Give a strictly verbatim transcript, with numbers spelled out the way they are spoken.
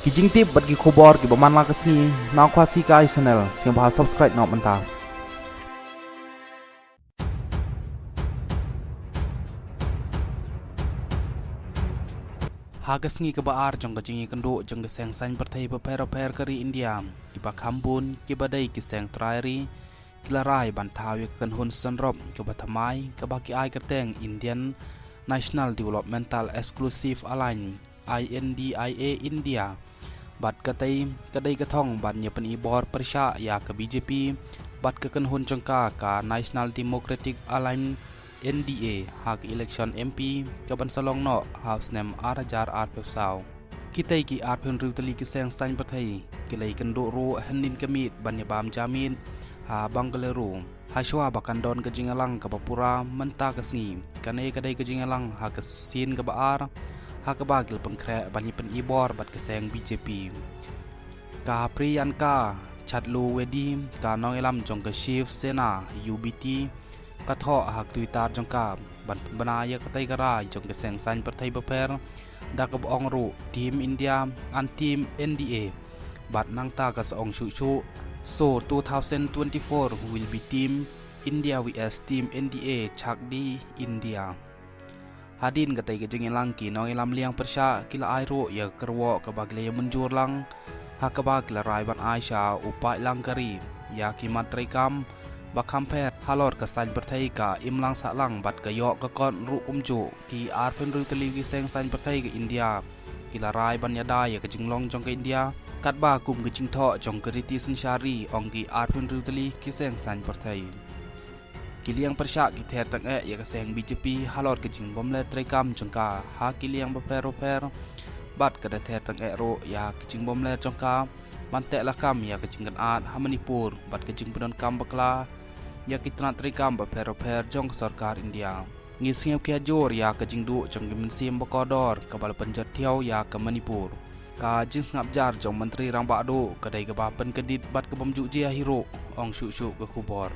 Ki jingtip bad ki khubor kiba man la ka sngi na Khasi Kai Channel, sngewbha subscribe noh mynta. Ha ka sngi kaba ar jong ka jingïakynduh jong ka seng saiñ pyrthei bapher bapher ka ri India, kiba kham bun kiba dei ki seng trai ri ki la rai ban thaw ïa ka kynhun synrop kaba thymmai kaba ki ai kyrteng Indian National Developmental Exclusive Alliance, I N D I A India. Bad katei ka dei ka thong ban ïa pynibor pyrshah ïa ka B J P bad ka kynhun jong ka, ka National Democratic Alliance, N D A, ha ka election M P kaban sa long noh ha u snem ar hajar arphew saw. Kitei ki arphew hynriew tylli ki seng saiñ pyrthei ki la ïakynduh ruh hynnin ka miet ban ïa bam ja miet ha Bengaluru. Ha shuwa ba kan don ka jingïalang kaba pura mynta ka sngi, kane ka dei ka jingïalang ha ka sien kaba ar ha kaba ki la pynkhreh ban ïa pynibor bad ka seng B J P. Ka Priyanka Chaturvedi, ka nongïalam jong ka Shiv Sena, U B T, ka thoh ha ka Twitter jong ka ban pynbna ïa katei ka rai jong ka seng saiñ pyrthei bapher da kaba ong ruh Team India and Team N D A. Bad nangta ka sa ong shuh shuh, so two thousand twenty-four will be Team India V S Team N D A, Chak De India. Hadien katei ka jingïalang, ki nongïalam liang pyrshah ki la ai ruh ïa ka kyrwoh kaba ki la ïa mynjur lang, ha kaba ki la rai ban ai sha u paidlang ka ri ïa ki mat treikam ba kham pher halor ka saiñ pyrthei ka imlang sahlang bad ka ïoh ka kot ruh kumjuh. Ki arphew hynriew tylli ki seng saiñ pyrthei ka India ki la rai ban ïada ïa ka jinglong jong ka India katba kum ka jingthoh jong ka riti synshar ri, ong ki arphew hynriew tylli ki seng saiñ pyrthei. Ki liang pyrshah ki ther tang eh ïa ka seng B J P halor ka jingbymler treikam jong ka ha ki liang bapher bapher, bad ka da ther tang eh ruh ïa ka jingbymler jong ka ban teh lakam ïa ka jingkynad ha Manipur bad ka jingpyndonkam bakla ïa ki tnat treikam bapher bapher jong ka sorkar India. Ngi sngewkhia jur ïa ka jingduh jong ki mynsiem ba kordor kaba la pynjot thiaw ïa ka Manipur. Ka jingsngap jar jong Myntri Rangbah Duh ka dei kaba pynkyndit bad ka bym ju jia hi ruh, ong shuh shuh ka khubor.